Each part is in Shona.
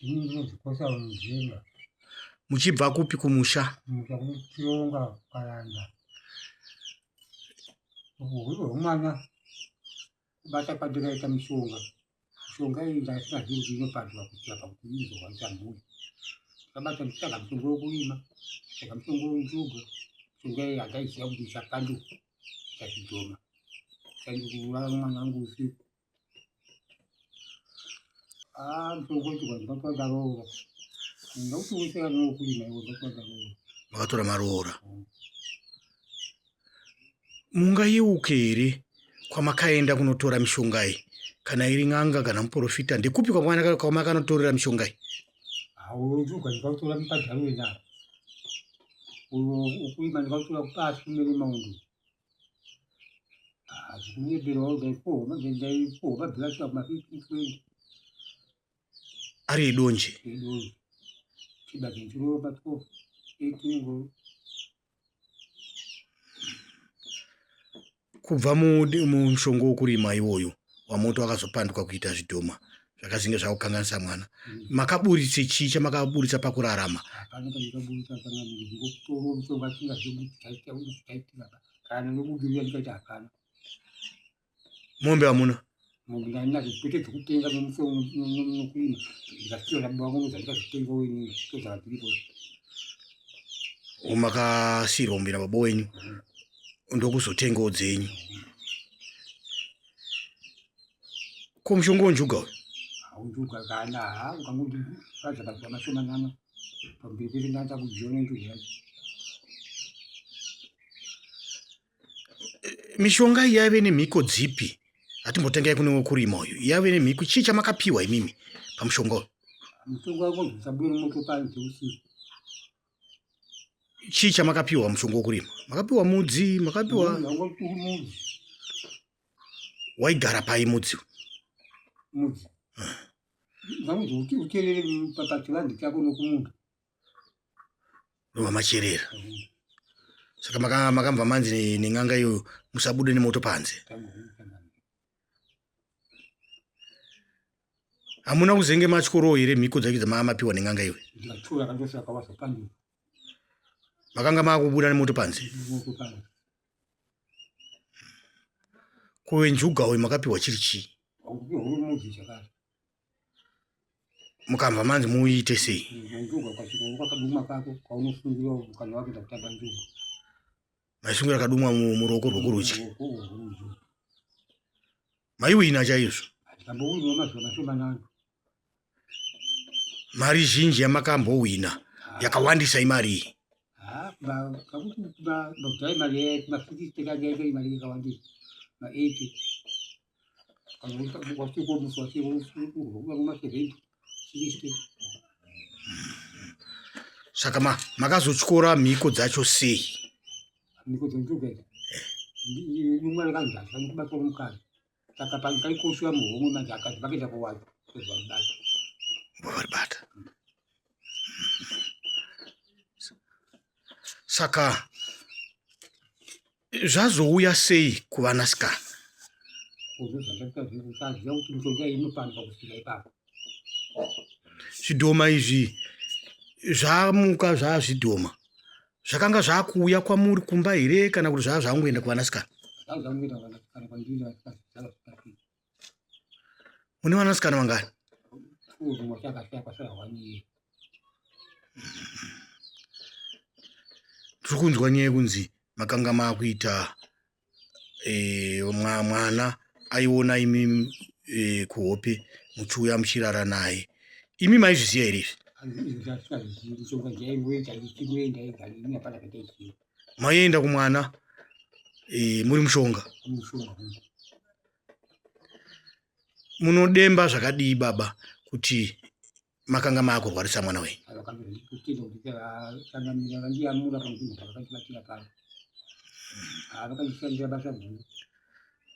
Ini ndinonzi Kosa Muzimba. Muchibva kupi kumusha? Kumusha kuChilonga Karanda. Uhu hwemwana kubata kwandakaita mishonga. Mishonga iyi ndasingazivi kuti inopandwa kuti apa kuti izorwarisa mhuri. Ndakabata ndichitsvaga mushonga wekurima, tsvaga mushonga wenjuga. Mishonga iyi handaiziva kuti ichapanduka ichazvidhoma. Chandikurara mwana wangu usiku. Ah, Makatora maroora. Mungayeuke here kwamakaenda kunotora mishonga iyi? Kana iri n'anga kana muprofita, ndekupi kwamakanotorera mishonga iyi? Aunjuka ndikautora mupadharuwe na. Uyo ukuima ndikautora pasi mene maundu. Ari edonje. Kubva mumushonga wokurima iwoyo wamoto wakazopanduka kuita zvidhoma zvakazinge zvakukanganisa mwana. Makaburitse chii chamakaburitsa pakurarama? Kana nobudirira ndikati hapana. Mombe hamuna? Mombe ndanadzo kwete dzekutenga nokurima ndikasiya nababa vangu ndikazvitenga inini ndozvaka dziripo. Makasiirwa mombe nababa wenyu ndokuzotengawo dzenyu. Ko mushonga wenjuga uyu? Haunjuga kana ha ukangondifadza mazuva mashomanana pamberi pese ndaita kudyiwa nenjuga yacho. Mishonga iyi yaive nemhiko dzipi? Hatimbotengai kune wekurima uyu. Yaive nemhiko chii chamakapiwa imimi pamushonga uyu? Mushonga wangu usabude moto panze usiku. Chii chamakapiwa mushonga wekurima? Makapiwa mudzi, makapiwa mudzi. Waigara pai mudzi? Mudzi. Ngaudzi kuti uterere pachivanze chako nokumunda. Ndobva macherera. Saka makambva manzi nen'anga iyoyo musabude nemoto panze. Hamuna kuzenge matyorowo here mhiko dzacho dzamamapiwa nen'anga iyoyo? Makanga makubuda nemoto panze. Kuvenjuga uyu makapiwa chiri chii? Mukambva manzi muiite sei? Maisungira kadumwa muruoko rwokurudyi. Maiwina chaizvo. Mari zhinji yamakambowina yakawandisa imari iyi. Saka makazotyora mhiko dzacho sei? Mhiko dzenjuga idzi rimwe rakanzi hazvifaniri kubatwa nomukadzi saka paikoshiwa muhomwe manje akadzi vakaenda kuwacho varibata varibata saka Zvazouya sei kuvanasikana? Zvidhoma izvi zvamuka zvazvidhoma zvakanga zvakuuya kwamuri kumba here kana kuti zvaa zvangoenda kuvanasikana? Mune vanasikana vangani? Tiri kunzwa nyaya yekunzi makanga makuita e, mwana aiona imi e, kuhope muchiuya muchirara naye imi maizviziva here izvi maienda kumwana e, muri mushonga munodemba zvakadii baba kuti makanga maakurwarisa mwana wenyu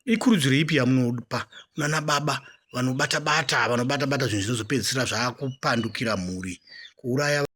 ikurudziro ipi yamunopa kunana baba vanobata bata vanobata bata zvinhu zvinozopedzisira zvakupandukira mhuri kuuraya.